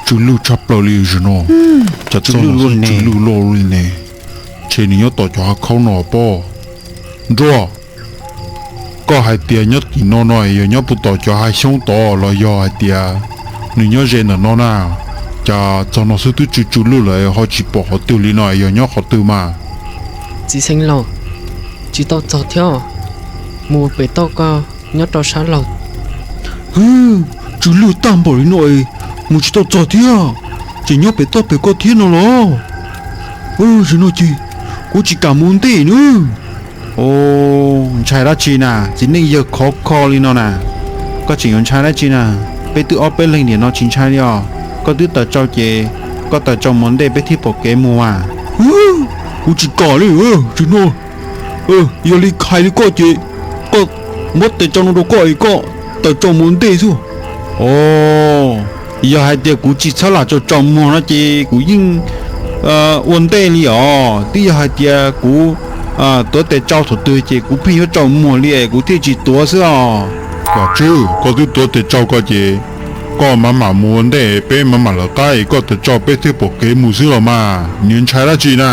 tsw lwj tshaj plaws li zaum no. Cas txog no xwb tsw lwj loj li ne. Ntshe nws nyob tom cov hav khaub no pob. Nruas, koj hais tias nyob tim no no es yog nyob puag tom cov hav xyoob tod los yog hais tias nws nyob ze ntawm no na? Cas txog no xwb twb tsw tsw lwj lawm ho tsis pom qhov twg li no es yog nyob qhov twg mas? Txiv xeev laus, tsis tau txog thiab, mus pem toj ko, nyob rau sab laug. Hwb, tsw lwj tag npaum li no es mus tsis tau txog thiab, ces nyob pem toj pem ko thiab no los? Zaum no ces kuv tsis kam mus ua ntej na. Ntshai dab tsi na, txiv neej yawg khov kho li no na, koj tseem yuav ntshai dab tsi na? Peb twb ob peb leeg niam no tsis ntshai li os. Koj twb tawm tsau ces koj tawm tsau mus ntej peb thiaj pom kev mus as. Kuv tsis kam li, tsis no. Yog li hais li koj ces koj muab tes tsau no rau koj es koj tawm tsau mus ua ntej xwb. Os, yog hais tias kuv tsis txhob lam tsau tsau muag no ces kuv yeej ua ntej li os. Twb yog hais tias kuv tuav tes tsau thaum twg ces kuv pheej yuav tsau muag li es kuv thiaj tsis tuav xwb os. Vam Tswb, koj twb tuav tes tsau ko ces koj mam mam mus ua ntej, peb mam mam lawv qab es koj tawm tsau peb thiaj pom kev mus xwb los mas, nws ntshai dab tsi na?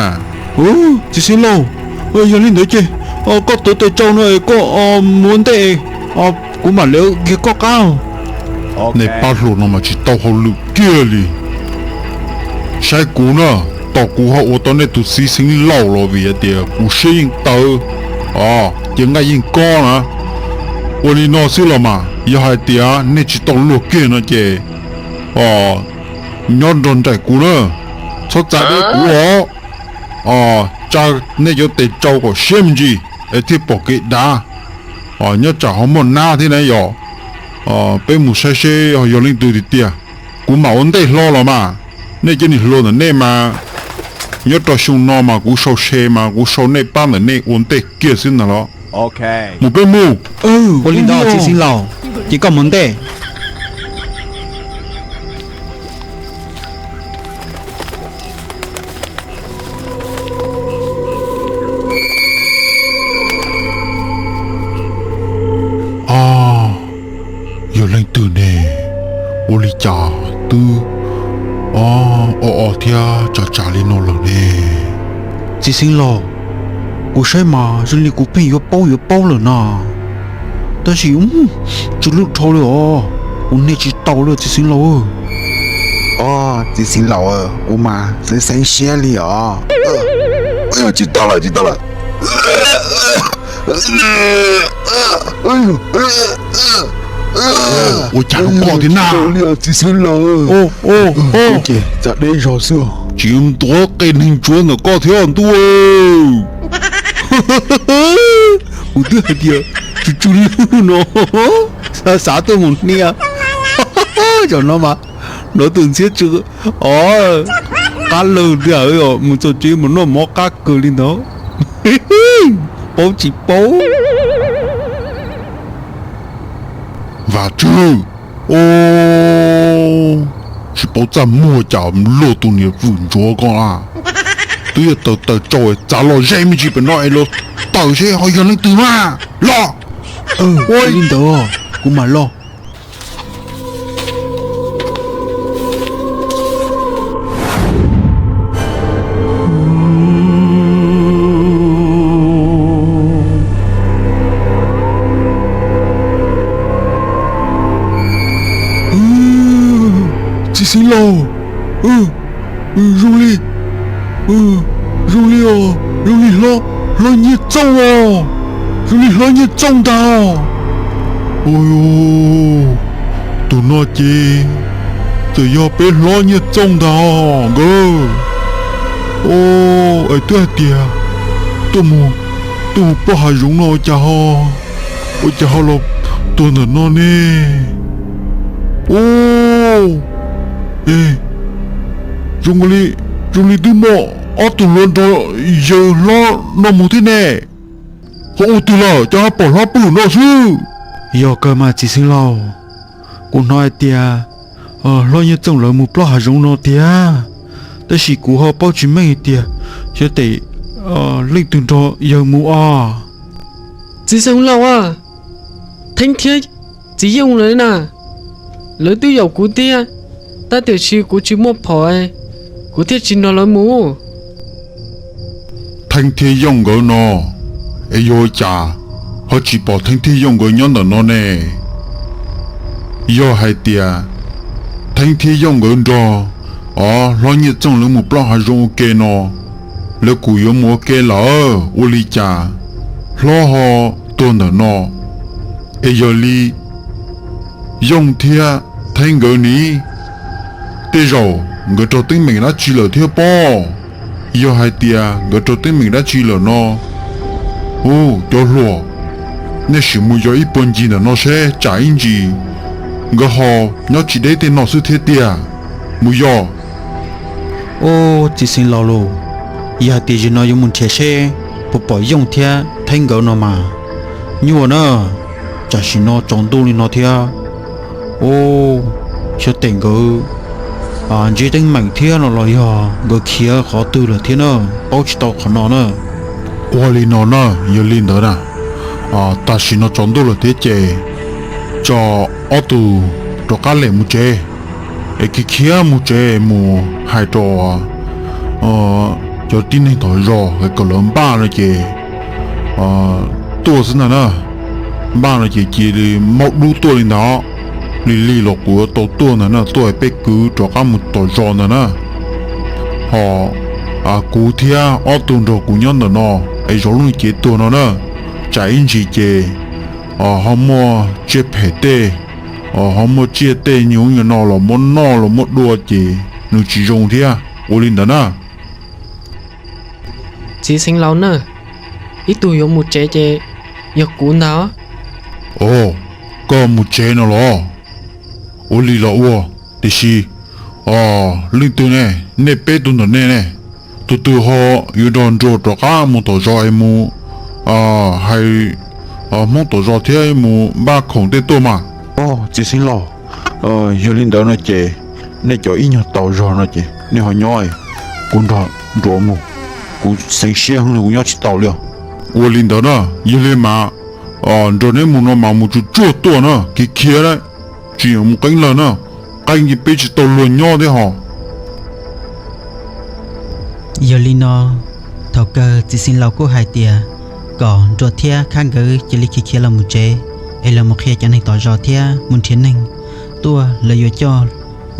Txiv xeev laus, yog li ntawd ces koj tuav tes tsau no es koj mus ua ntej, kuv mam lawv kiag koj qab. Nej pab hluas no mas tsis tau hauj lwm kiag li. Saib kuv na, tos kuv ho ua tau nej tus txiv xeev laus los vim hais tias kuv siab yeej tawv, cia nqaij yeej kob na. Ua li no xwb los mas, yog hais tias nej tsis tau luag kiag no ces nyob nrog nraim kuv na, txhob txav deb kuv os. Tsa nej cov tes tsau kom siab me ntsis es thiaj pom kev dav. Nyob tsam ho muaj nab thiab na yom. Peb mus saib seb yog leej twg tiag tiag, kuv mam ua ntej hlo los mas. Nej cov niag hluas ntawm nej mas, nyob rau xyoo no mas kuv sau se mas kuv sau nej pab ntawm nej ua ntej kiag xwb ntag los. Mus peb mus. Ua li ntawd txiv xeev laus, ces koj mus ntej. Yog leej twg ne? Ua li cas twb o o thiab tsav tsav li no lawm ne? Txiv xeev laus, kuv saib mas zoo li kuv pheej yuav paub yuav paub lawm no. Tab sis tsw lwj dhau li os, kuv niaj tsis tau li txiv xeev laus. Txiv xeev laus, kuv mas xeeb xeeb siab li os. Tsis tau lawm, tsis tau lawm. Ua cas rau koj thiab na? Txiv xeev laus, kuv ces txav deb zog xwb. Tsis ntuav qe neeg ntsuav ntawm koj thiab ntuj. Kuv twb hais tias tsw tsw lwj no, xav xav tuaj mus hnia. Zaum no mas nrov tus ntxhiab tsw os, qab lawg tiag os, mus txog tsev mus noj mov qab kawg li ntawd. Paub tsis paub. Vam Tswb, o, tsis paub txaj muag cas luag tus niam vwm ntsuav ko na. Twb yog taws taws tsau txav los ze me ntsis pem no es los tawm seb ho yog leej twg mas los. Ua li ntawd, kuv mam los. Txiv xeev laus, zoo li, zoo li, zoo li hlob, hlob Nyiaj Txooj os, zoo li hlob Nyiaj Txooj ntag. Tus no ces txawm yog peb hlob Nyiaj Txooj ntag nkawd. Es twb hais tias tuaj mus, tuaj mus ploj hav zoov no ua cas ho, ua cas ho los tuag ntawm no ne? Ub, zoo li, zoo li twb muaj ob tug hluas nrog yawg hlob no mus thiab ne. Ho ua twg lawm cas ho pom hlob pw no xwb? Yog kawg mas txiv xeev laus, kuv hnov hais tias hlob Nyiaj Txooj lawv mus ploj hav zoov no tiag, tab sis kuv ho paub tsis meej tias xyov tes leej twg nrog yawg mus os. Txiv xeev laus, Theeb thiab txiv Yooj lawv na, lawv twb yaum kuv tiag, Tab tiam sis kuv tsis muaj phom, kuv thiaj tsis nrog lawv mus. Theeb thiab Yooj nkawd no, es yog ua cas ho tsis pom Theeb thiab Yooj nkawd nyob ntawm no ne? Yog hais tias Theeb thiab Yooj nkawd nrog, o, hlob Nyiaj Txooj lawv mus plaub hav zoov ua ke no, lawv kuj yuav mus ua ke lawm, ua li cas hlob ho tuag ntawm no? Es yog li Yooj thiab Theeb nkawd ni, tej zaum nkawd raug teeb meem dab tsi lawm thiab pob? Yog hais tias nkawd raug teeb meem dab tsi lawm no, u, cov hluas, nej sim mus yos ib puag ncig ntawm no seb tsam ib ntsis nkawd ho nyob tsis deb tej no xwb thiab tiag. Mus yos. Ub, txiv xeev laus lauj, yog hais tias zaum no yuav mus nrhiav seb puas pom Yooj thiab Theeb nkawd no mas nyuaj na, tam sim no tsaus ntuj li no thiab. Ub, xyov tes nkawd ntsib teeb meem thiab no los yog nkawd khiav qhov twg lawm thiab na, paub tsis tau qhov no na. Ua li no na, yog li ntawd na, tam sim no tsaus ntuj lawm thiab ces tso ob tug rov qab lem mus tsev, es khiav khiav mus tsev mus hais rau cov tib neeg tom zos kom lawv npaj no ces tuaj xwb ntag na. Npaj no ces cia li maub dub tuaj li ntawd, lig lig los kuv yuav tau tuaj ntag na, tuaj peb kwv rov qab mus tom zos ntag na. Ho kuv thiab ob tug nrog kuv nyob ntawm no, es zov lub cev tuag no na, tsam ib ntsis ces ho muaj tsiaj phem tej, ho muaj tsiaj tej nyuag no los muab noj los muab dua ces nws tsis zoo thiab, ua li ntawd na. Txiv xeev laus na, ib tug yuav mus tsev ces yog kuv ntag. Os, koj mus tsev no los? Ua li los ua, tiam sis leej twg ne, nej peb tug ntawm nej ne, tus twg ho yuav nrog Nruas rov qab mus tom zos es mus hais Hmoob tom zos thiab mus npaj khoom tej tuaj mas? Os, txiv xeev laus, yog li ntawd no ces nej cov ib nyuag tau zog no ces nej ho nyob, kuv nrog Nruas mus, kuv xeev siab heev li kuv nyob tsis tau li os. Ua li ntawd na, yog li mas nrog neb mus no mas mus tsuag tsuag tuaj na, khiav khiav na, tsis mus qeeb lawg na, qeeb ces peb tsis tau luag nyob thiab hos. Yog li no, thaum kawg txiv xeev laus kuj hais tias kom Nruas thiab Khab nkawd cia li khiav khiav los mus tsev, es los mus qhia cov neeg tom zos thiab mus nrhiav neeg tuaj, lawv yuav coj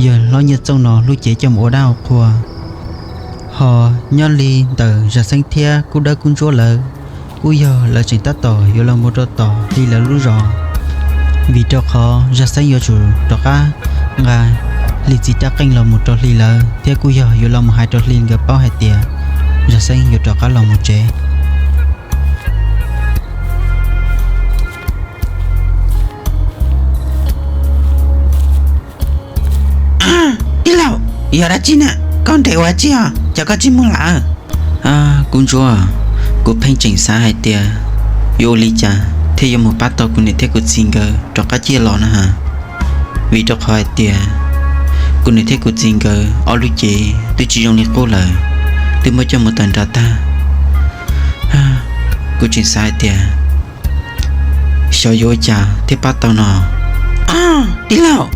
yawg hlob Nyiaj Txooj no lub cev coj mus ua dab ua qhua. Ho nyob li ntawm Zaj Xeeb thiab Kub Dawb Kub Ntsuab lawv, kuj yog lawv tseem tab tom yuav los mus rau tom Hli lawv lub zos, vim rau qhov Zaj Xeeb yuav tsum rov qab nqa Hli txiv rab qeej los mus rau Hli lawv, thiab kuj yog yuav los mus hais rau Hli nkawd paub hais tias Zaj Xeeb yuav rov qab los mus tsev. Tij laug, yog dab tsi na? Koj nrhiav ua dab tsi os, cas koj tsis muaj lawm? Kub Ntsuab, kuv pheej tseem xav hais tias yuav ua li cas thiaj yuav mus pab tau kuv niam thiab kuv txiv nkawd rov qab ciaj los na has. Vim rau qhov hais tias kuv niam thiab kuv txiv nkawd ob lub cev twb tsis zoo li qub lawm, twb muab coj mus tawm nrad tag. Kuv tseem xav hais tias xyov yuav ua cas thiaj pab tau no. Tij laug,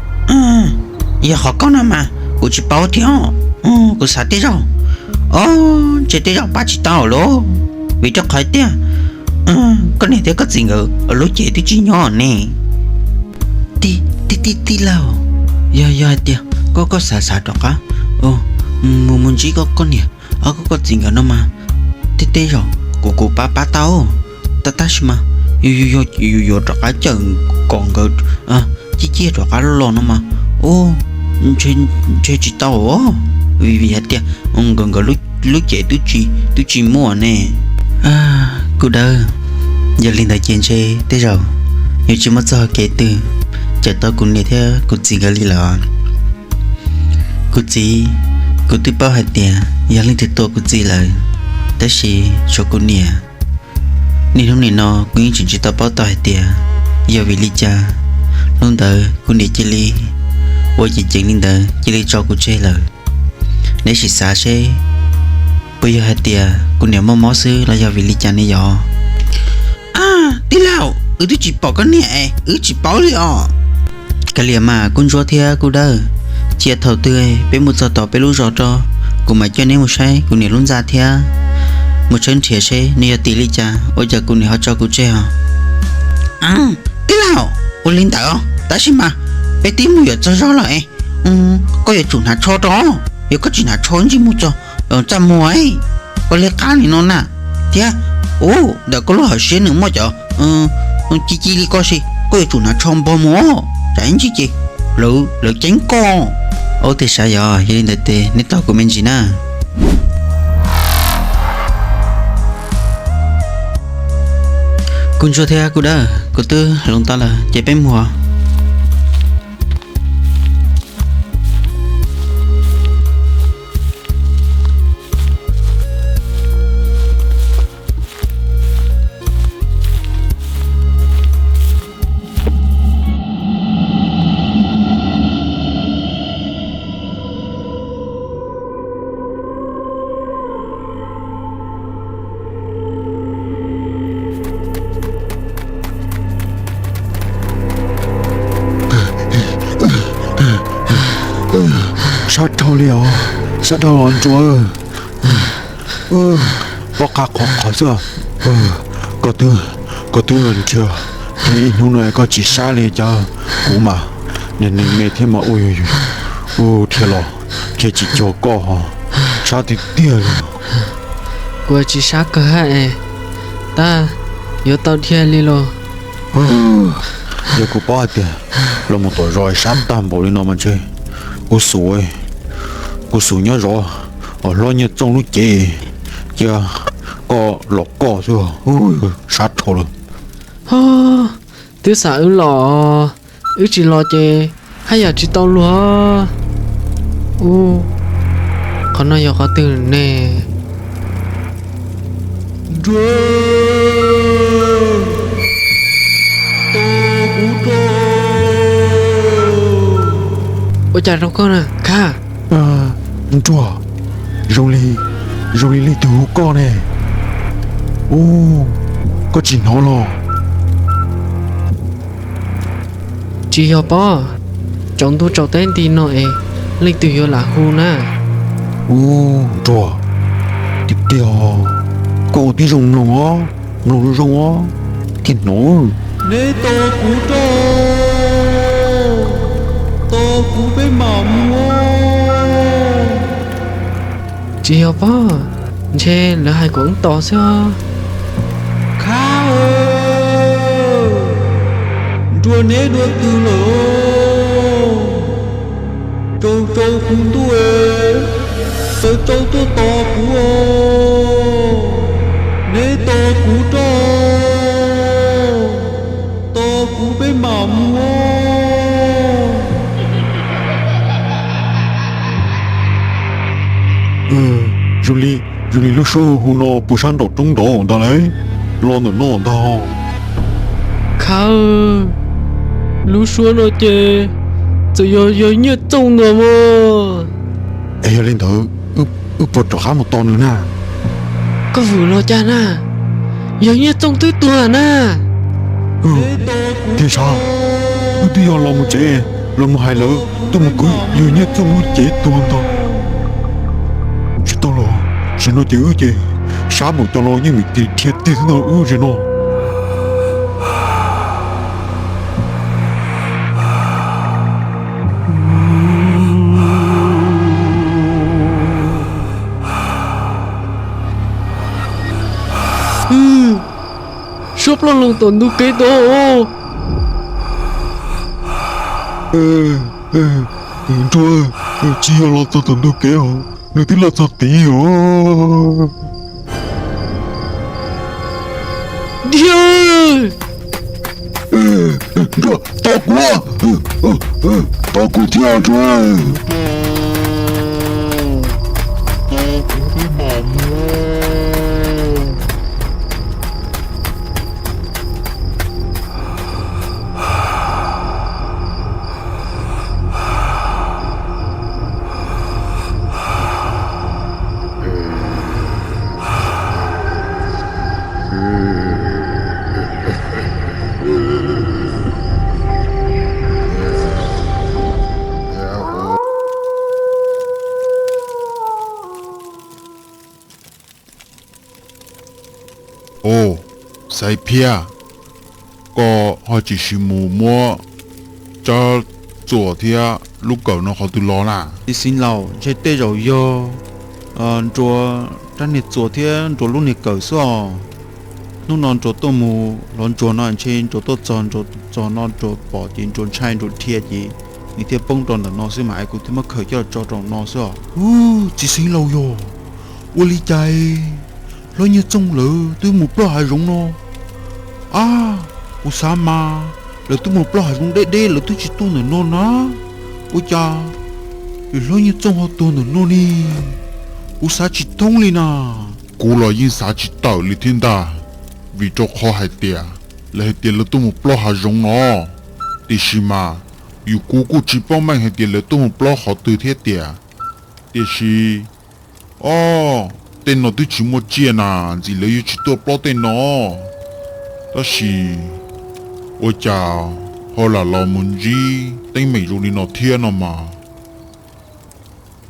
yog qhov koj no mas kuv tsis paub thiab. Kuv xav tej zaum, o, ntshe tej zaum pab tsis tau lauj, vim rau qhov tias koj niam thiab koj txiv nkawd lub cev twb tsis nyob ne. Tij, tij, tij laug, yog, yog hais tias koj, koj xav, xav rov qab mus, mus ntsib koj, koj niam, koj, koj txiv nkawd no mas, tej, tej zaum kuv, kuv pab, pab tau. Tab, tab sis mas yus, yus, yus yuav rov qab cawm kom nkawd ciaj ciaj rov qab los no mas, u, ntshe tsis tau os, vim, vim hais tias nkawd, nkawd lub cev twb tsis, twb tsis muaj ne. Kub Dawb, yog li ntawd ces ntshe tej zaum yuav tsis muaj txoj hau kev twg cawm tau kuv niam thiab kuv txiv nkawd li lawm. Kuv txiv, kuv twb paub hais tias yog leej twg tua kuv txiv lawm, tab sis tshuav kuv niam. Niaj hnub nim no kuv yeej tseem tsis tau paub tau hais tias yog vim li cas hnub ntawd kuv niam cia li ua ceev ceev li ntawd cia li tso kuv tseg lawm. Neb sim xav seb puas yog hais tias kuv niam muaj mob xwb los yog vim li cas ne yog? Tij laug, wb twb tsis pom koj niam es wb tsis paub li os. Kav liam mas Kub Ntsuab thiab Kub Dawb, Cia thaum twg peb mus txog tom peb lub zos rau, kuv mam coj neb mus saib kuv niam lub ntxa thiab mus tshawb nrhiav seb nws yog tim li cas ua cas kuv niam ho tso kuv tseg os. Tij laug, ua li ntawd os, tab sis mas peb twb mus yuav txog zos lawm es, koj yuav tsum hnav tsho rau, yog koj tsis hnav tsho ntsij mus txog txaj muag, koj li qab li no na. Thiab, ua ntawm koj lub hauv siab nws muaj cov ci ci li koj si, koj yuav tsum hnav tsho npog mus, tsam ib ntsis ces lawv ceeb koj. Ua tiag sav, yog yog li ntawd ces nej tos kuv me ntsis na. Kuv ntsuag thiab kuv dawb, kuv twb hloov tau lawm ces peb mus. Sab dhau li os, sab dhau los ntsuag. Pob qab qhov qhov xwb. Koj twb, koj twb nrhiav, nrhiav ib hnub no koj tsis sab li cas, kuv mas niag neeg me thiab mas ua, ua dhia los dhia tsis cuag koj ho, sab tiag tiag li. Kuv tsis sab kawg hab es, tab yuav tau dhia li los. Yog kuv paub hais tias los mus tom zos sab tag npaum li no mas ntshe kuv xum, kuv xum nyob zov hlob Nyiaj Txooj lub cev, cia koj los koj xwb, sab dhau lawm. Twb xam wb los, wb tsis los ces haj yam tsis tau luag. Ub, qhov no yog qhov twg ne? Nruag, tos kuv rau. Ua cas rau koj na, Khab? Nruag, zoo li, zoo li leej twg hu koj ne. Ub, koj tsis hnov los? Tsis yog pob, tsaus ntuj tsaus teb nti no es leej twg yuav lam hu na. Ub, Nruag, tiag tiag, koj ua tib zoo mloog os, mloog zoo zoo os, thiaj hnov. Neb tos kuv rau, tos kuv peb mam mus. Tsis yog pob, ntshe lawv hais kom wb tos xwb. Khab, Nruag neb dua twg lawm? Tsaus tsaus kuv ntuj, tsaus tsaus tuaj tos kuv os. Neb tos kuv rau, tos kuv peb mam mus. Zoo li, zoo li lub suab hu no puas sab nraum roob nraud ntag lauj, los ntawm no ntag. Khab, lub suab no ces txawm yog yawg Nyiaj Txooj ntag mog. Es yog li ntawd, wb puas rov qab mus tos nws na? Koj vwm los cas na? Yawg Nyiaj Txooj twb tuag na. Thiab sab, wb twb yog los mus tsev, los mus hais lawv tuaj mus kwv yawg Nyiaj Txooj lub cev tuag ntag. Tsis tau los, tam sim no ces wb ces sab npaum cas los yeej vim tis dhia tiag xwb ntag wb tam sim no. Suab ploj loo tom ntug kev tod. Nruag, tsis yog los txog tom ntug kev os, nws twb los txog tid os. Nruag, tos kuv, tos kuv thiab Nruag. Txhais Phiaj, koj ho tsis sim mus muab tsab txuas thiab lub kawm no qhov twg los na? Txiv xeev laus, ntshe tej zaum yog Nruas rab niag txuas thiab Nruas lub niag kawm xwb os. Hnub no Nruas tuaj mus los Nruas no ntshe Nruas tuaj txog, Nruas txog no Nruas pom ces Nruas ntshai Nruas dhia ces nws thiaj poob rau ntawm no xwb mas es kuv thiaj muab khaws coj los tso rau no xwb os. Ub, txiv xeev laus yog, ua li cas hlob Nyiaj Txooj lawv twb mus plob hav zoov no? Ab, kuv xav mas lawv twb mus plob hav zoov deb deb lawv twb tsis tuaj ntawm no na. Ua cas hlob Nyiaj Txooj ho tuag ntawm no ne? Kuv xav tsis thoob li na. Kuv los yeej xav tsis tawm li thiab ntag, vim rau qhov hais tias lawv hais tias lawv tuaj mus plob hav zoov no, tiam sis mas yus kuv kuj tsis paub meej hais tias lawv tuaj mus plob qhov twg thiab tias. Tiam sis, o, tej no twb tsis muaj tsiaj na, ntxim lawv yuav tsis tuaj plob tej no. Tab sis ua cas ho lam los mus ntsib teeb meem zoo li no thiab no mas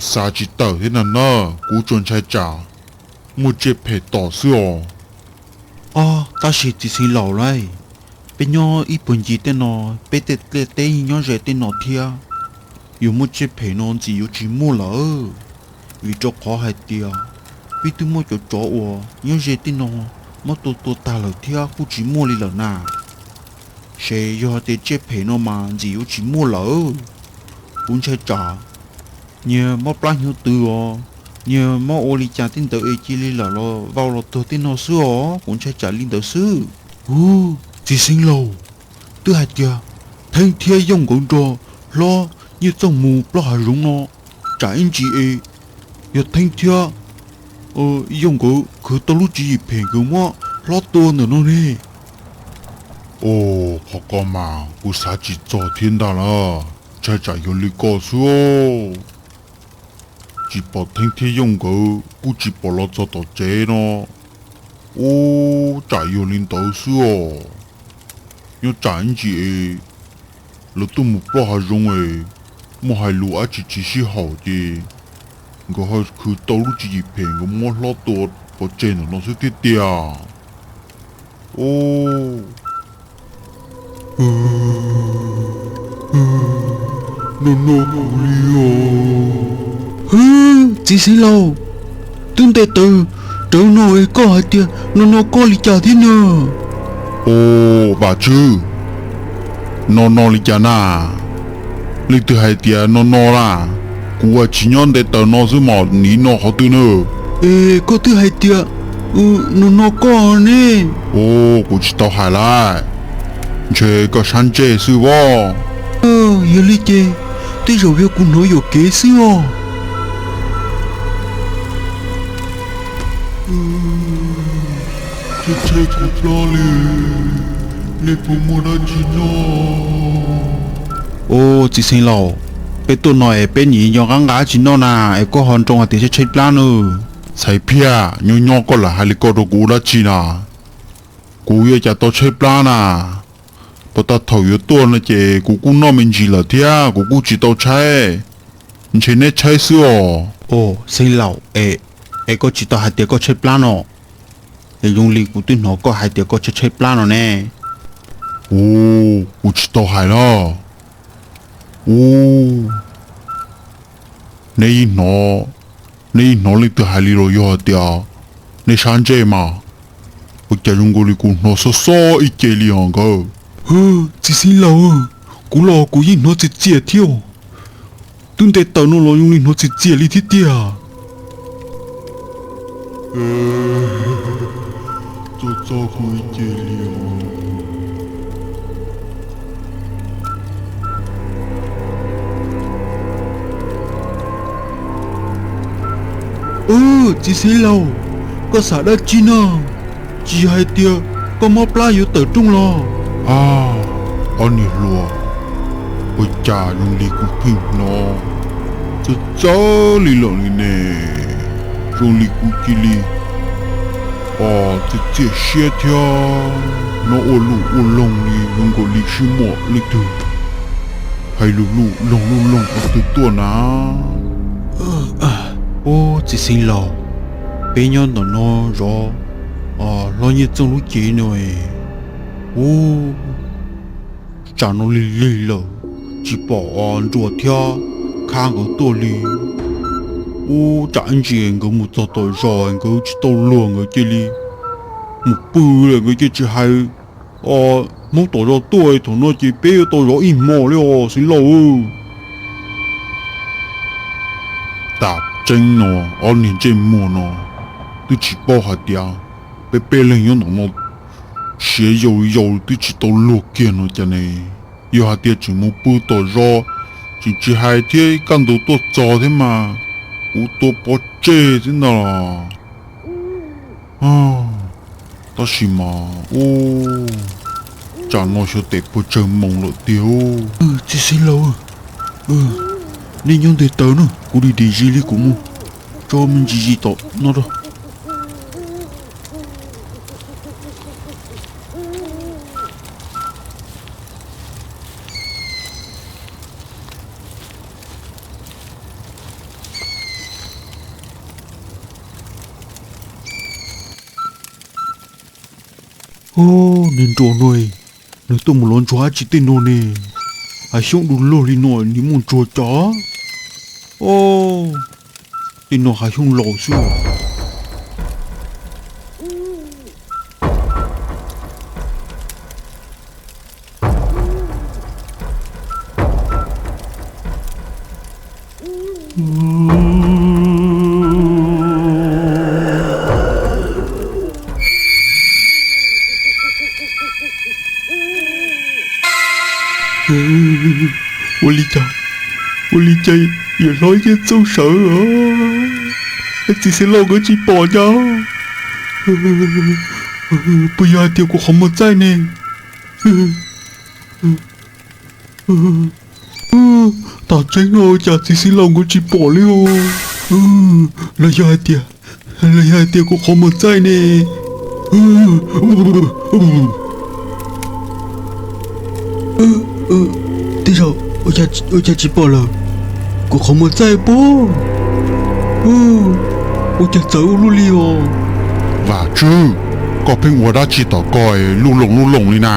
xav tsis tawm thiab na na, kuv tsuas ntshai tsam muaj tsiaj phem tom xwb os. O, tab sis txiv xeev laus lauj, peb nyob ib puag ncig tej no, peb tej liaj teb nyob ze tej no thiab, yuav muaj tsiaj phem no ntxim yuav tsis muaj lawm, vim rau qhov hais tias peb twb muab cov tsov uas nyob ze tej no muab tua tua tag lawm thiab kuj tsis muaj li lawm na. Ces yog tias tsiaj phem no mas ntxim yuav tsis muaj lawm. Kuv ntshai tsam nyias mob plab hnyuv tws os, nyias mob ua li cas tej ntawd es cia li lam los vau los tuag tej no xwb os, kuv ntshai tsam li ntawd xwb. Ub, txiv xeev laus, twb hais tias Theeb thiab Yooj nkawd nrog hlob Nyiaj Txooj mus plob hav zoov no, tsam ib ntsis es yog Theeb thiab Yooj nkawd khwv tau lub tswv yim phem nkawd muab hlob tua ntawm no ne. O, qhov ko mas kuv xav tsis txog thiab ntag lauj, ntshai tsam yog li ko xwb. Tsis pom Theeb thiab Yooj nkawd kuj tsis pom los txog tom tsev no. Ub, tsam yog li ntawd xwb os. Nyob tsam ib ntsis es lawv tuaj mus plob hav zoov es muaj hais lus dab tsi tsis sib haum ces nkawd ho khwv tau lub tswv yim phem nkawd muab hlob tua pov tseg ntawm no xwb thiab tiag. Ub, no no kuv li os. Hwb, txiv xeev laus, twb nte taws rawv no es koj hais tias no no koj li cas thiab na? O, Vam Tswb, no no li cas na? Leej twg hais tias no no na? Kuv ua tsis nyob nte taws no xwb mas nim no qhov twg na? Es koj twb hais tias no no koj ne. O, kuv tsis tau hais lawm, ntshe koj sab ntsej xwb vos. Yog li ces tej zaum yog kuv hnov yuam kev xwb os. Tshaib tshaib kuv plab li, nej puas muaj dab tsi noj? Ub, txiv xeev laus, peb tuaj no es peb nim nco qab nqa dab tsi noj na es koj ho nroo hais tias tshaib tshaib plab nawb. Txhais Phiaj, nyob nyob koj lam hais li ko rau kuv ua dab tsi na? Kuv yuav cas tau tshaib plab na? Puag ta thaum yuav tuaj no ces kuv kuj noj me ntsis lawm thiab kuv kuj tsis tau tshaib. Ntshe neb tshaib xwb os. Ub, xeev laus, es koj tsis tau hais tias koj tshaib plab no, es zoo li kuv twb hnov koj hais tias koj tshaib tshaib plab no ne. Ub, kuv tsis tau hais na. Ub, neb yeej hnov, neb yeej hnov leej twg hais li los yog hais tias neb sab ntsej mas? Ua cas zoo nkaus li kuv hnov xob xob ib ce li os nkawd. Txiv xeev laus, kuv los kuv yeej hnov txias txias thiab. Twb nte taws no los zoo li hnov txias txias li thiab tiag. Txog txog kuv ib ce li os. Txiv xeev laus, koj xav dab tsi no? Tsis yog hais tias koj mob plab yuav tawm rooj los? Ab, ob niag hluas, ua cas zoo li kuv pheej hnov txawv txawv li lawm li ne? Zoo li kuv cia li txias txias siab thiab hnov ua luj ua loog li zoo nkaus li sib muaj leej twg hais luj luj loog luj loog qhov twg tuaj na. Ub, txiv xeev laus, peb nyob ntawm no zov Hlob Nyiaj Txooj lub cev no, ub, tsam no lig lig lawm, tsis pom Nruas thiab Khab nkawd tuaj li. Ub, tsam ib ntsis nkawd mus txog tom zos nkawd tsis tau luag nkawd cia li mus pw lawm, nkawd cia tsis hais Hmoob tom zos tuaj, thaum no ces peb yuav tau zov ib hmo li os xeev laus. Tam tseeb no, ob niag ntsej muag no twb tsis paub hais tias peb peb leeg nyob ntawm no siav yau yau twb tsis tau luag kiag no cas ne. Yog hais tias tseem mus pw tom zos, tseem tsis hais thiab kaj ntug tuaj txog thiab mas kuv tuaj pov tseg xwb ntag los. Tab sis mas, ub, tsam no xyov tes puas tsawg moos lawm tiag. Txiv xeev laus, nej nyob nte taws na, kuv dim dim zis li kuv mus tso me ntsis zis tom no rau. Ub, niag Nruas no, nws tuaj mus lov ntsuag dab tsi tej no ne? Hav xyoob du lug li no nws muaj ntsuag cas? Tej no hav xyoob laus xwb. Ua li cas, ua li cas yawm hlob Nyiaj Txooj sawv, txiv xeev laus nkawd tsis pom cas? Puas yog hais tias kuv qhov muag txaij ne? Tam tseeb no cas txiv xeev laus nkawd tsis pom li os? Los yog hais tias, los yog hais tias kuv qhov muag txaij ne? Tej zaum ua cas tsis pom lawm, kuv qhov muag txaij pob. Ua cas txawv ua luaj li os? Vam Tswb, koj pheej ua dab tsi tom koj luj loos luj loos li na?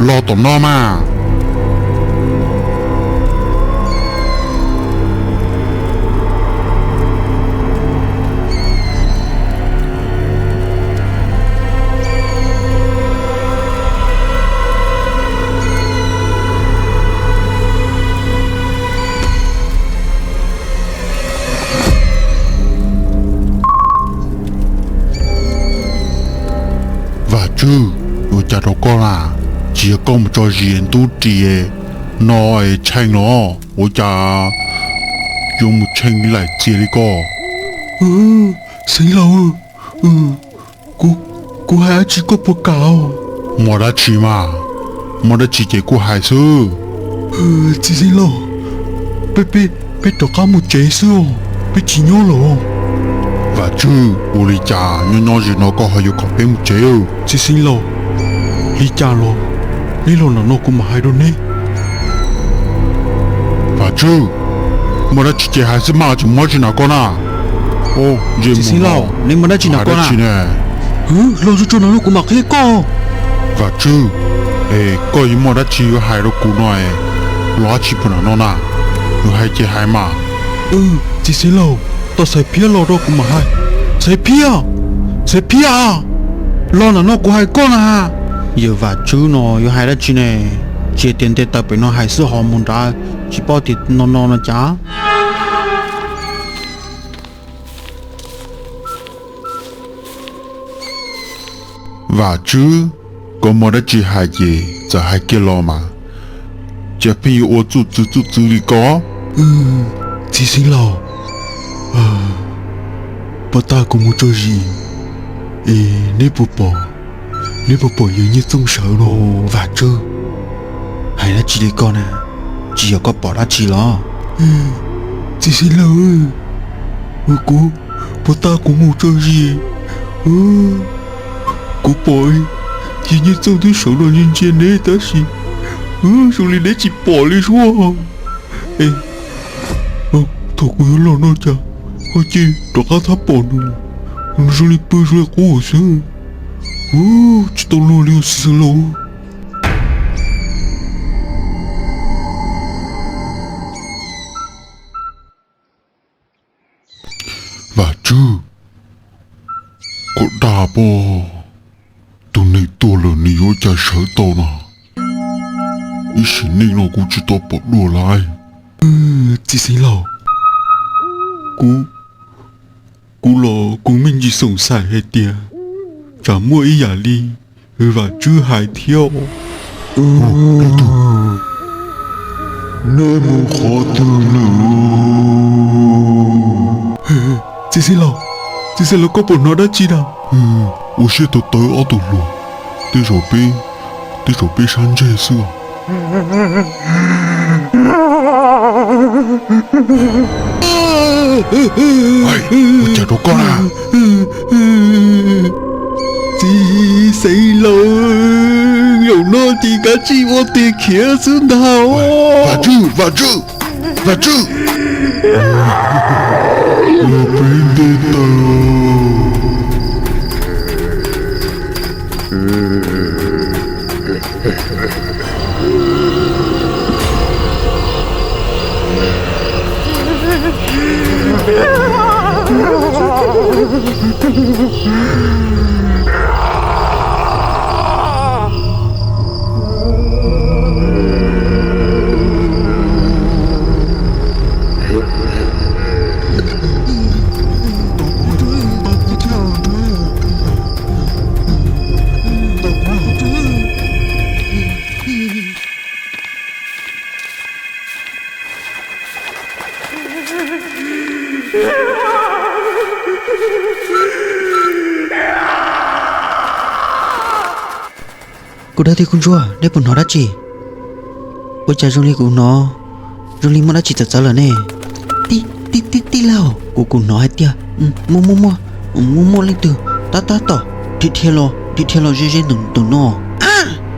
Los tom no mas. Vam Tswb, ua cas rau koj na? Tsis yog koj mus tso zis ntub ris no es tshee los? Ua cas yuav mus tshee laim txias li koj? Xeev laus, kuv hais dab tsi koj puas kam? Muaj dab tsi mas, muaj dab tsi ces kuj hais xwb. Txiv xeev laus, peb, peb rov qab mus tsev xwb, peb tsis nyob lawm. Vam Tswb, ua li cas nyob nyob ze no koj ho yuav kom peb mus tsev? Txiv xeev laus, li cas los neb los ntawm no kuv mam hais rau neb. Vam Tswb, muaj dab tsi ces hais xwb mas, tsis muaj dab tsi na koj na. Txiv xeev laus, neb muaj dab tsi na koj na? Los tsuag tsuag no kuv mam qhia koj. Vam Tswb, es koj yuav muaj dab tsi yuav hais rau kuv no, los dab tsi puag nram no na? Yuav hais ces hais mas. Txiv xeev laus, tos Xaiv Phiab los rau kuv mam hais. Xaiv Phiab, Xaiv Phiab, los nram no kuv hais koj na. Yawm Vam Tswb no yuav hais dab tsi ne? Tsis tias nte taws pem no hais xwb ho mus nrad tsis paub tias no no no cas. Vam Tswb, koj muaj dab tsi hais ces txawm hais kiag los mas, cas pheej yuav ua txuj txwv txuj txwv li koj. Txiv xeev laus, puag ta kuv mus tso zis es neb puas pom, neb puas pom yawg Nyiaj Txooj sawv los? Vam Tswb, hais dab tsi li koj na? Tsis yog koj pom dab tsi los? Txiv xeev laus, kuv, puag ta kuv mus tso zis, kuv pom yawg Nyiaj Txooj twb sawv los ntsia ntsia neb tab sis zoo li neb tsis pom li suab. Es thaum kuv yuav los no cas ho cia rov qab thab pom nws, nws zoo li pw zoo li qub xwb. Ub, tsis tau luag li os xeev laus. Vam Tswb, koj dag pob, tus neeg tuag lawm nws yuav cas sawv tau no? Ib sim neej no kuv tsis tau pom dua lawm. Txiv xeev laus, kuv, kuv los kuv me ntsis xoom xaim hais tias tsam muaj ib yam li Vam Tswb hais thiab. Nej mus qhov twg lawm? Txiv xeev laus, txiv xeev laus, koj puas hnov dab tsi na? Ua siab tawv tawv ob tug hluas, tej zaum peb, tej zaum peb sab ntseg xwb. Ua cas rau koj na? Txiv xeev laus, zaum no ces kav tsij ua tig khiav xwb ntag. Vam Tswb, Vam Tswb, Vam Tswb, los peb nte taws. Kuv dawb thiab kuv ntsuag, nej puas hnov dab tsi? Ua cas zoo li kuv hnov zoo li muaj dab tsi txawv txawv lawm ne? Tij, tij, tij laug, kuv, kuv hnov hais tias muaj, muaj, muaj, muaj, muaj leej twg tab tab tom dhia, dhia los, dhia, dhia los ze ze ntawm, ntawm no.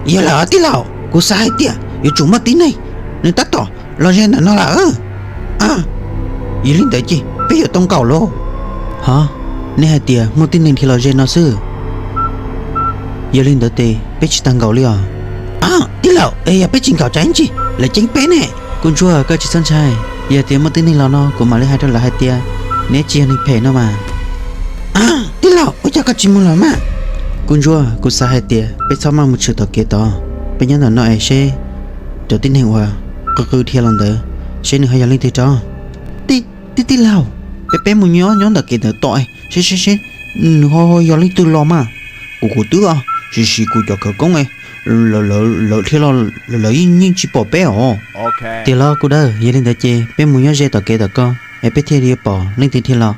Yog lawm tij laug, kuv xav hais tias yuav tsum muaj tib neeg nws tab tom los ze ntawm no lawm. Yog li ntawd ces peb yuav tau nkaum lauj. Hov, nej hais tias muaj tib neeg dhia los ze no xwb. Yog li ntawd ces peb tsis tas nkaum li os. Tij laug, es yog peb tsis nkaum tsam ib ntsis lawv ceeb peb ne. Kuv ntsuag, koj tsis txhob ntshai, yog tias muaj tib neeg los no kuv mam li hais rau lawv hais tias neb tsis yog neeg phem no mas. Tij laug, ua cas koj tsis mus lawm mas? Kuv ntsuag, kuv xav hais tias peb txhob maj mus tshwm tom kev tod, peb nyob ntawm no es seb cov tib neeg uas qw qw dhia los ntawd, seb nws ho yog leej twg rov. Tij, tij, tij laug, peb, peb mus nyob, nyob ntawm kev ntawd tom seb, seb, seb nws ho yog leej twg los mas. Kuv, kuv twb, tiam sis kuv cov khawv koob, lawv, lawv dhia los lawv yeej, yeej tsis pom peb os. Tiag los kuv dawb, yog li ntawd ces peb mus nyob ze tom kev tom ko es peb thiaj li yuav pom leej twg dhia los.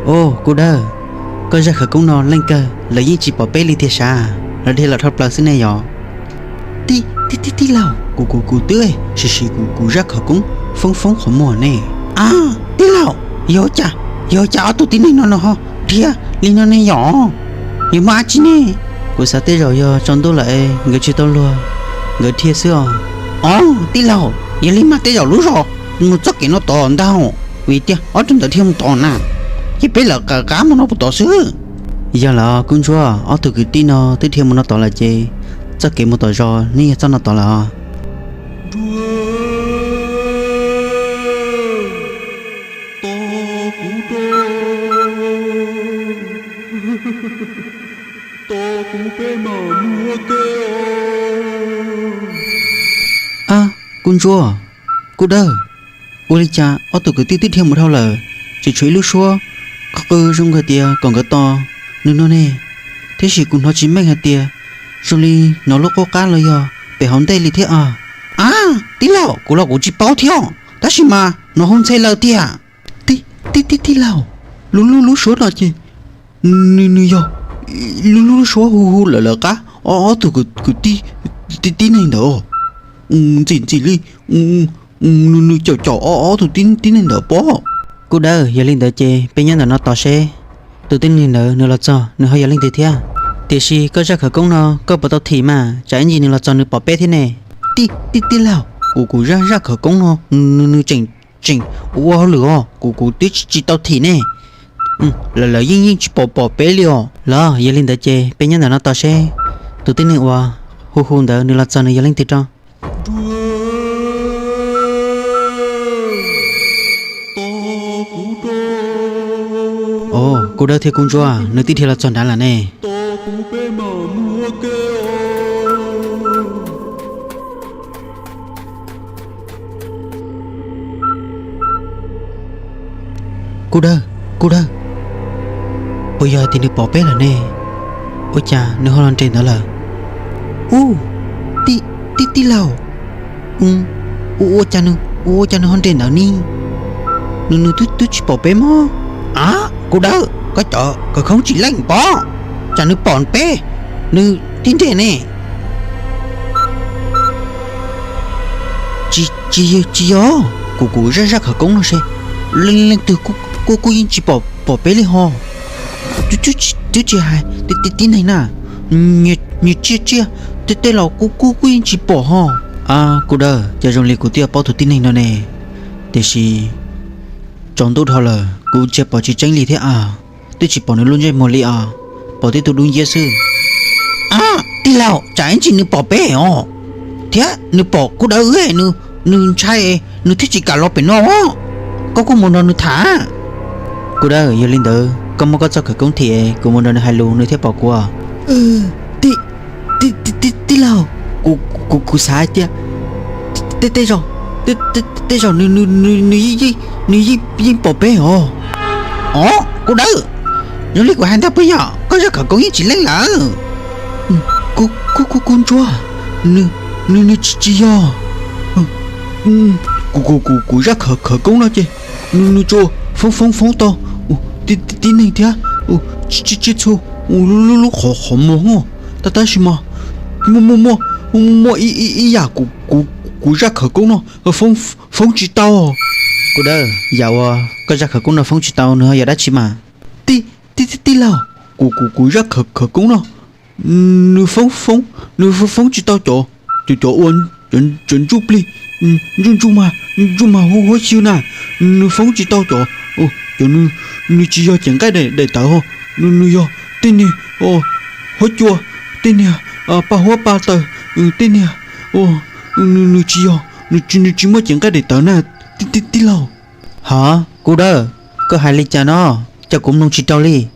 Ub, kuv dawb, koj zaj khawv koob no leej kawg lawv yeej tsis pom peb li tiag sav, lawv dhia los dhau plaws xwb ne yog. Tij, tij, tij laug, kuv, kuv, kuv twb, tiam sis kuv, kuv zaj khawv koob foob, foob qhov muag ne. Tij laug, yog cas, yog cas ob tug tib neeg no no ho dhia li no ne yog? Yog muaj dab tsi ne? Kuv xav tej zaum yog tsaus ntuj lawm es nkawd tsis tau luag, nkawd dhia xwb os. Os, tij laug, yog li mas tej zaum lub zos mus txoj kev no tod ntag, vim tias ob tug ntawd dhia mus tod na, ces peb lawv qab mus no puas tod xwb. Yog lawm kuv ntsuag, ob tug kwv tij no twb dhia mus no tod lawm ces txoj kev mus tom zos nws yog txoj no tod lawm os. Ab, kuv ntsuag, kuv dawb, ua li cas ob tug kwv tij twb dhia mus dhau lawm, tseem tshuav ib lub suab qw qw zoo hais tias kom nkawd tos nws no ne, tiam sis kuv hnov tsis meej hais tias zoo li hnov lub qub qab los yog pem hauv ntej li thiab os. Ab, tij laug, kuv los kuv tsis paub thiab, tab sis mas hnov hu ntxhe lawm tiag. Tij, tij, tij laug, lub, lub, lub suab no ces nws, nws yog lub, lub, lub suab hu hu lawv lawv qab ob, ob tug kwv tij, tib, tib neeg ntawd. Ntxim ntxim li nws, nws caum caum ob, ob tug tib, tib neeg ntawd pob. Kuv dawb, yog li ntawd ces peb nyob ntawm no tos seb tus tib neeg ntawd nws los txog nws ho yog leej twg thiab. Tiam sis koj zaj khawv koob no koj puas tau thim mas, tsam ib ntsis nws los txog nws pom peb thiab ne. Tij, tij, tij laug, kuv, kuv zaj, zaj khawv koob no nws, nws tseem, tseem ua hauj lwm os, kuv, kuv twb tsis, tsis tau thim ne. Lawv, lawv yeej, yeej tsis pom, pom peb li os. Los yog li ntawd ces peb nyob ntawm no tos seb tus tib neeg uas hu hu ntawd nws los txog nws yog leej twg rau. Os, Kub Dawb thiab Kub Ntsuab, nws twb dhia los txog nrad lawm ne. Kub Dawb, Kub Dawb, puas yog hais tias nws pom peb lawm ne? Ua cas nws ho los nres ntawd lawm? Ub, tij, tij, tij laug, ua, ua cas nws, ua cas nws ho nres ntawd ne? Nws, nws twb, twb tsis pom peb mog. Av, Kub Dawb, koj cov khawv koob tsis leej pob, tsam nws pom peb, nws thiaj nres ne. Tsis, tsis, tsis yog, kuv, kuv zaj, zaj khawv koob no ces leej, leej twg kuj, kuj, kuj yeej tsis pom, pom peb li ho. Twb, twb tsis hais tib, tib neeg na, nyias tsiaj tsiaj, tej, tej los kuj, kuj, kuj yeej tsis pom ho. Kub Dawb, cas zoo li kuv twb yuav paub tus tib neeg no ne, tiam sis tsaus ntuj dhau lawm kuv ntsia pom tsis tseeb li thiab as. Twb tsis pom nws lub ntsej muag li os, pom tib tug dub nciab xwb. Av, tij laug, tsam ib ntsis nws pom peb os, thiab nws pom Kub Dawb wb, nws, nws ntshai, nws thiaj tsis kam los pem no os. Koj kuj mus nrog nws tham. Kub Dawb, yog li ntawd koj muab koj txoj khawv koob thim, kuv mus nrog nws hais lus nws thiaj pom kuv. Tij, tij, tij laug, kuv, kuv, kuv xav hais tias tej, tej zaum, tej, tej zaum nws, nws, nws, nws yeej, nws yeej, yeej pom peb os. Os, Kub Dawb, zoo li kuv hais ntag puas yog? Koj zaj khawv koob yeej tsis leej lawm. Kuv, kuv, kuv, Kub Ntsuab, nws, nws, nws tsis, tsis yog. Kuv, kuv, kuv, kuv zaj khawv, khawv koob no ces nws, nws tsuas foob, foob, foob tau tib, tib neeg thiab tsiaj, tsiaj txhu lub, lub qhov, qhov muag os. Tab, tab sis mas muaj, muaj, muaj, muaj ib, ib yam kuv, kuv, kuv zaj khawv koob no foob, foob tsis tau. Kub Dawb, yam uas koj zaj khawv koob no foob tsis tau nws ho yog dab tsi mas? Tij, tij, tij laug, kuv, kuv, kuv zaj khawv, khawv koob no nws foob, foob, nws foob, foob tsis tau cov, cov, cov ua, cov, cov ntsuj plig, ntsuj, ntsuj mag, ntsuj mag huab, huab xyw na. Nws foob tsis tau cov, cov nws, nws tsis yog cev nqaij daim, daim tawv ho. Nws, nws yog tej niag huab cua, tej niag paj huab paj taws, tej niag, nws, nws tsis yog, nws tsis, nws tsis muaj cev nqaij daim tawv na, tij, tij laug. Hov, Kub Dawb, koj hais li cas no? Cas kuv mloog tsis raug li.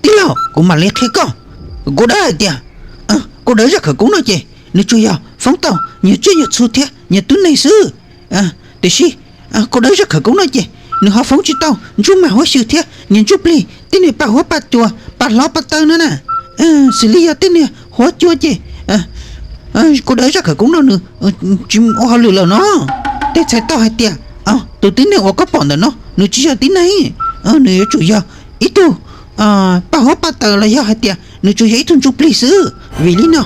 Tij laug, kuv mam li qhia koj. Kuv Dawb hais tias, Kub Dawb zaj khawv koob no ces nws tsuas yog foob tau nyuag tsiaj nyuag txhu thiab nyuag tub neeg xwb. Tiam sis Kub Dawb zaj khawv koob no ces nws ho foob tsis tau ntsuj mag huab xyw thiab nyuag ntsuj plig tej niag paj huab paj cua paj hlob paj taw no na. Xws li yog tej niag huab cua ces Kub Dawb zaj khawv koob no nws tsis ua hauj lwm lawm no. Tej txhais tau hais tias tus tib neeg uas koj pom ntawm no nws tsis yog tib neeg, nws yuav tsum yog ib tug paj huab paj taws los yog hais tias nws tsuas yog ib tug ntsuj plig xwb. Vim li no,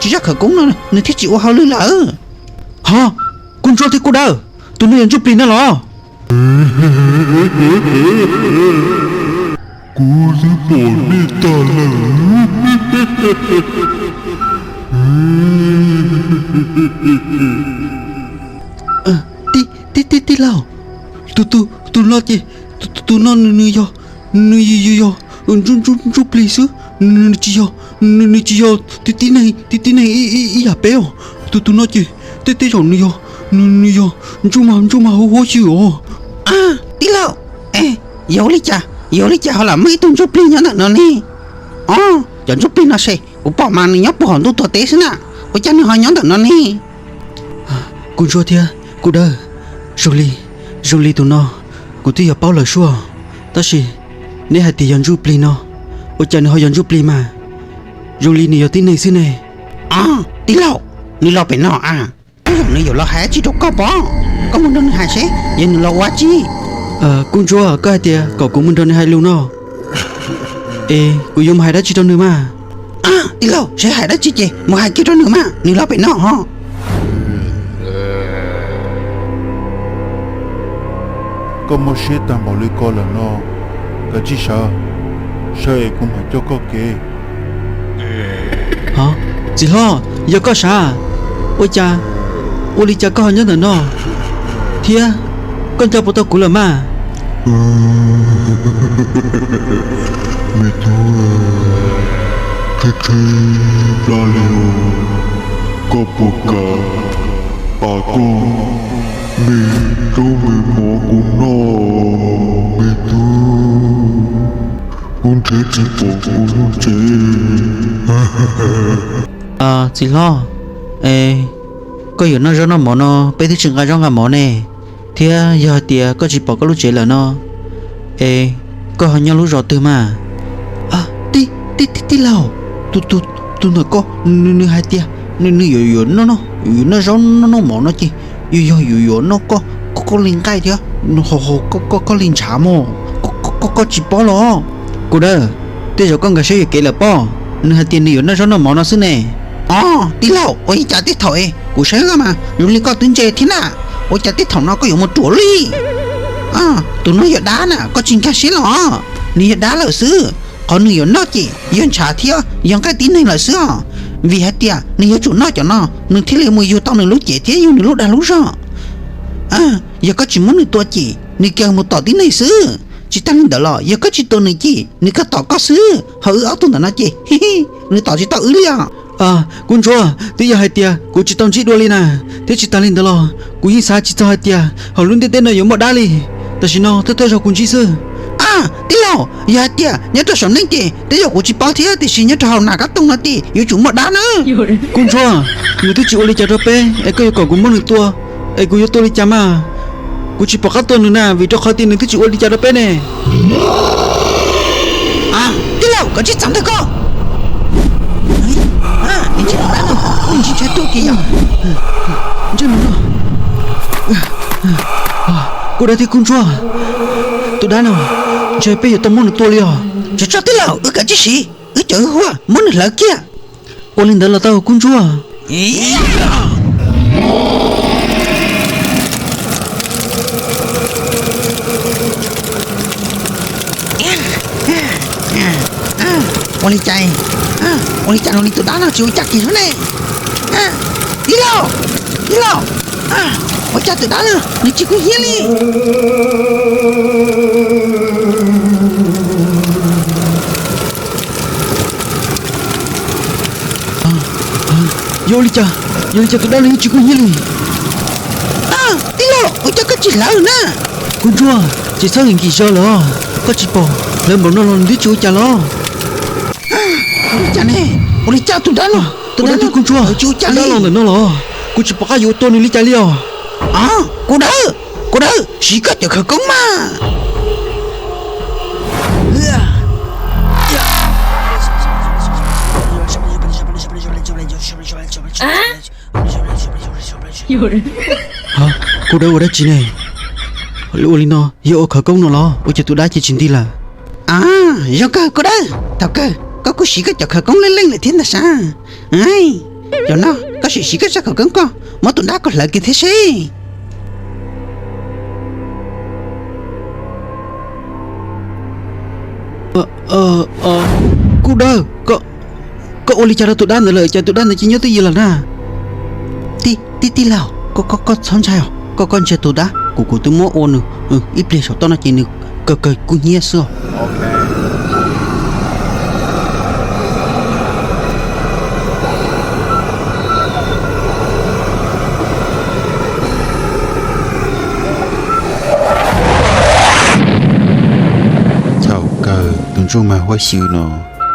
zaj khawv koob no nws thiaj tsis ua hauj lwm lawm. Ho, Kub Ntsuab thiab Kub Dawb, tus no yog ntsuj plig na los? Kuv twb pom nej tag lawm. Tij, tij, tij laug, tus, tus no ces, tus no nws, nws yog, nws yog, yog ntsuj, ntsuj, ntsuj plig xwb, nws tsis yog, nws tsis yog tib, tib neeg, tib, tib neeg ib, ib yam peb os. Tus, tus no ces tej, tej zaum nws yog, nws, nws yog ntsuj mag, ntsuj mag huab, huab xyw os. Tij laug, yog li cas, yog li cas ho lam muaj ib tug ntsuj plig nyob ntawm no ne? Os, cov ntsuj plig no ces kuv pom mas nws nyob puag hauv ntuj tuag teb xwb na, ua cas nws ho nyob ntawm no ne? Kub Ntsuab thiab Kub Dawb, zoo li, zoo li tus no kuv twb yog paub lawm suaj, tab sis neb hais tias yog ntsuj plig no, ua cas nws ho yog ntsuj plig mas? Zoo li nws yog tib neeg xwb ne. Tij laug, nws los pem no a, tej zaum nws yuav los hais dab tsi rau koj pob, koj mus nrog nws hais seb yog nws los ua tsi. Kub Ntsuab, koj hais tias kom kuv mus nrog nws hais lus no, es kuv yuav mus hais dab tsi rau nws mas? Tij laug, seb hais dab tsi ces mus hais kiag rau nws mas, nws los pem no ho. Koj muaj siab tag npaum li ko lawm no, kav tsij sawv, saib es kuv mam coj koj kev. Txiv hlob, yog koj sav, ua cas, ua li cas koj ho nyob ntawm no, thiab koj nco puas tau kuv lawm mas? Me tub, qhib qhib plab li os, koj puas kam pab koj me roob me mov kuv noj, me tub? Kuv nrhiav tsis pom kuv lub tsev. Txiv hlob, es koj yuav noj zaub noj mov no peb twb tsis nqa zaub nqa mov ne, thiab yog hais tias koj tsis pom koj lub tsev lawm no, es koj ho nyob lub zos twg mas? Tij, tij, tij laug, tus, tus, tus ntawm ko, nws, nws hais tias nws, nws yuav, yuav noj, noj, yuav noj zaub noj, noj mov no ces yog, yog yuav, yuav noj koj, koj, koj li nqaij thiab ho, ho koj, koj, koj li ntshav mog. Koj, koj, koj tsis paub los? Kuv dawb, tej zaum koj nkag siab yuam kev lawm pob, nws hais tias nws yuav noj zaub noj mov no xwb ne. Os, tij laug, ua li cas tej thaum es kuv saib koj mas zoo li koj twb ntse thiab na, ua cas tej thaum no koj yuav mus ruam li? Tus no yog dab na, koj tsis nkag siab los? Nws yog dab lawm xwb, qhov nws yuav noj ces yog ntshav thiab yog nqaij tib neeg lawm xwb os, vim hais tias nws yuav tsum noj cov no nws thiaj li mus yug tau nws lub cev thiab yug nws lub dag lub zog. Yog koj tsis muab nws tua ces nws kawg mus tom tib neeg xwb. Tsis tas li ntawd los yog koj tsis tua nws ces nws kawg tom koj xwb, ho wb ob tug ntawm no ces nws tom tsis tau wb li os. Kub ntsuag, twb yog hais tias kuv tsis tau ntsib dua li na, thiab tsis tas li ntawd los kuv yeej xav tsis txog hais tias hauv lub ntiaj teb no yuav muaj dab li. Tam sim no thawj thawj zaug kuv ntsib xwb. Tij laug, yog hais tias nyob rau saum neej ces tej zaum kuv tsis paub thiab, tiam sis nyob rau hauv nas kab toog no ces yuav tsum muaj dab na. Kub ntsuag, nws twb tsis ua li cas rau peb es koj yuav kom kuv muab nws tua, es kuv yuav tua li cas mas? Kuv tsis pom qab tua nws na, vim rau qhov tias nws twb tsis ua li cas rau peb ne. Tij laug, koj tsis txav ntawm ko. Ntshe tus dab no ntshe tuaj kev yog. Kub dawb thiab kub ntsuag, tus dab no ntshe peb yuav tau muab nws tua li os. Tsis tso tij laug, wb kav tsij siv wb cov hwj huam muab nws hlawv kiag. Ua li ntawd los tau kub ntsuag. Ua li cas, ua li cas zoo li tus dab no tsis ua cas kiag xwb ne? Tij laug, tij laug, ua cas tus dab no nws tsis kub hnyiab li? Yog ua li cas, yog li cas tus dab no yeej tsis kub hnyiab li? Tij laug, ua cas koj tsis hlawv na? Kub ntsuag, tsis txhob nkim zog lawm os, koj tsis pom hlawv npaum no los nws twb tsis ua cas los. Ua li cas ne? Ua li cas tus dab no, tus dab no, kub ntsuag, tsis ua cas li los ntawm no los? Kuv tsis pom qab yuav tua nws li cas li os. Kub dawb, kub dawb, siv koj cov khawv koob mas. Kub dawb ua dab tsi ne? Ua li no yog ua khawv koob no los? Ua cas tus dab cia tsis nti lawm? Zoo kawg kub dawb, thaum kawg koj kuj siv koj cov khawv koob leej leej lawm thiab ntag sav. Cov no koj sim siv koj zaj khawv koob koj muab tus dab ko hlawv kiag thiab seb. Kub dawb, koj ua li cas rau tus dab ntawd lawm, cas tus dab ntawd cia nyob twj ywm lawm na? Tij, tij laug, koj txhob ntshai os, koj, koj ntsia tus dab kuv, kuv twb muab ua nws ib pliag saum toj no ces nws kawg kawg kub hnyiab xwb os. Thaum kawg tus ntsuj mag huab xyw no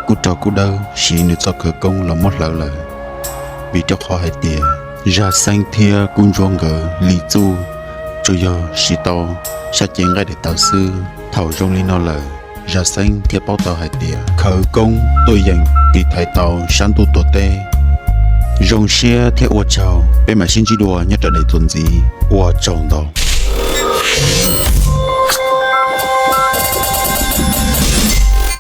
kuj rau kub dawb siv nws txoj khawv koob los muab hlawv lawm, vim rau qhov hais tias Zaj Xeeb thiab kub ntsuab nkawd li txuj tsuas yog siv tau sab cev nqaij daim tawv xwb. Thaum zoo li no lawm, Zaj Xeeb thiaj paub tau hais tias khawv koob tuaj yeem tiv thaiv tau sab ntuj tuag teb. Zoo siab thiab ua tsaug, peb mam sib ntsib dua nyob rau daim txuas ntxiv, ua tsaug ntau.